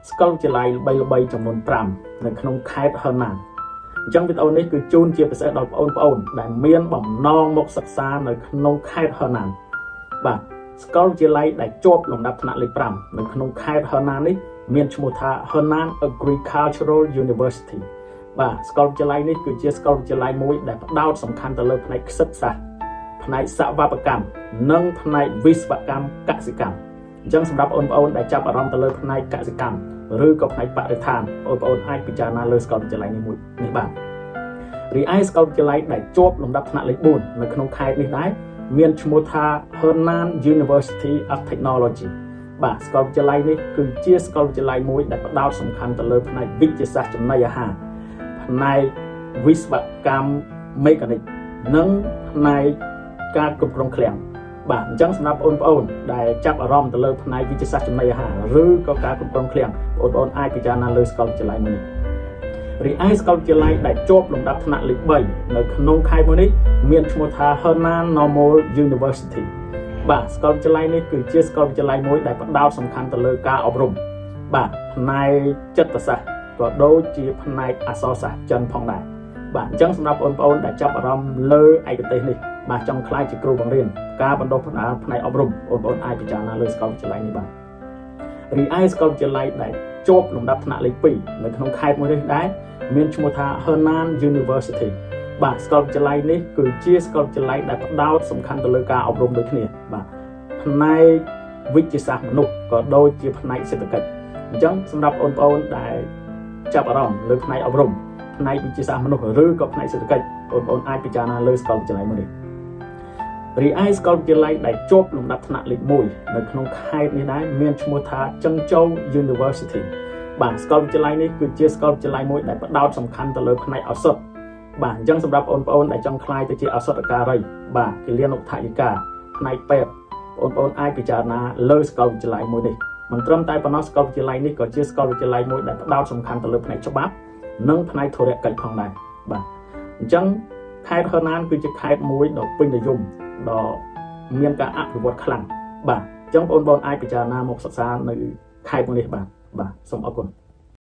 សាកលវិទ្យាល័យល្បីៗចំនួន5នៅក្នុងខេត្តហឺណានអញ្ចឹងវីដេអូនេះគឺជូនជាពិសេសដល់បងប្អូនដែលមានបំណងមកសិក្សានៅក្នុងខេត្តហឺណានបាទសាកលវិទ្យាល័យដែលជាប់លំដាប់ថ្នាក់លេខ5នៅក្នុងខេត្តហឺណាននេះមានឈ្មោះថា Henan Agricultural University។ បាទសាកលវិទ្យាល័យនេះគឺជាសាកលវិទ្យាល័យមួយដែលផ្ដោតសំខាន់ទៅលើផ្នែកផ្សិតសាស្ត្រផ្នែកសវបកម្មនិងផ្នែកវិស្វកម្មកសិកម្មអញ្ចឹងសម្រាប់បងប្អូនដែលចាប់អារម្មណ៍ទៅលើផ្នែកកសិកម្មឬក៏ផ្នែកបរិស្ថានបងប្អូនអាចពិចារណាលើសាកលវិទ្យាល័យនេះមួយនេះបានរីឯសាកលវិទ្យាល័យដែលជាប់លំដាប់ថ្នាក់លេខ4នៅក្នុងខេត្តនេះដែរមានឈ្មោះថា Henan University of Technology។ បាទសាកលវិទ្យាល័យនេះគឺជាសាកលវិទ្យាល័យមួយដែលផ្ដោតសំខាន់ទៅលើផ្នែកវិទ្យាសាស្ត្រចំណីអាហារផ្នែកវិស្វកម្មមេកានិកនិងផ្នែកការគ្រប់គ្រងឃ្លាំងបាទអញ្ចឹងសម្រាប់បងប្អូនដែលចាប់អារម្មណ៍ទៅលើផ្នែកវិទ្យាសាស្ត្រចំណីអាហារឬក៏ការគ្រប់គ្រងឃ្លាំងបងប្អូនអាចពិចារណាលើសាកលវិទ្យាល័យមួយនេះរីឯសាកលវិទ្យាល័យដែលជាប់លំដាប់ថ្នាក់លេខ3នៅក្នុងខេត្តមួយនេះមានឈ្មោះថា Henan Normal University។ បាទសាកលវិទ្យាល័យនេះគឺជាសាកលវិទ្យាល័យមួយដែលផ្ដោតសំខាន់ទៅលើការអប់រំបាទផ្នែកចិត្តសាស្ត្រក៏ដូចជាផ្នែកអក្សរសាស្ត្រចិនផងដែរបាទអញ្ចឹងសម្រាប់បងប្អូនដែលចាប់អារម្មណ៍លើឯកទេសនេះបាទចង់ក្លាយជាគ្រូបង្រៀនការបណ្ដុះបណ្ដាលផ្នែកអប់រំបងប្អូនអាចពិចារណាលើសាកលវិទ្យាល័យនេះបាទរីឯសាកលវិទ្យាល័យដែលជាប់លំដាប់ថ្នាក់លេខ2នៅក្នុងខេត្តមួយនេះដែរមានឈ្មោះថា Henan University។ បាទសាកលវិទ្យាល័យនេះគឺជាសាកលវិទ្យាល័យដែលផ្ដោតសំខាន់ទៅលើការអប់រំដូចគ្នាបាទផ្នែកវិទ្យាសាស្ត្រមនុស្សក៏ដូចជាផ្នែកសេដ្ឋកិច្ចអញ្ចឹងសម្រាប់បងប្អូនដែលចាប់អារម្មណ៍លើផ្នែកអប់រំផ្នែកវិទ្យាសាស្ត្រមនុស្សឬក៏ផ្នែកសេដ្ឋកិច្ចបងប្អូនអាចពិចារណាលើសាកលវិទ្យាល័យមួយនេះរីឯសាកលវិទ្យាល័យដែលជាប់លំដាប់ថ្នាក់លេខ1នៅក្នុងខេត្តនេះដែរមានឈ្មោះថា Zhengzhou University។ បាទសាកលវិទ្យាល័យនេះគឺជាសាកលវិទ្យាល័យមួយដែលផ្ដោតសំខាន់ទៅលើផ្នែកឱសថបាទអញ្ចឹងសម្រាប់បងប្អូនដែលចង់ក្លាយទៅជាឱសថការីបាទគិលានុបដ្ឋាយិកាផ្នែកពេទ្យបងប្អូនអាចពិចារណាលើសាកលវិទ្យាល័យមួយនេះមិនត្រឹមតែប៉ុណ្ណោះសាកលវិទ្យាល័យនេះក៏ជាសាកលវិទ្យាល័យមួយដែលផ្ដោតសំខាន់ទៅលើផ្នែកច្បាប់និងផ្នែកធុរកិច្ចផងដែរបាទអញ្ចឹងខេត្តហឺណានគឺជាខេត្តមួយដ៏ពេញនិយមដ៏មានការអភិវឌ្ឍខ្លាំងបាទអញ្ចឹងបងប្អូនអាចពិចារណាមកសិក្សានៅខេត្តមួយនេះបាទបាទសូមអរគុណ។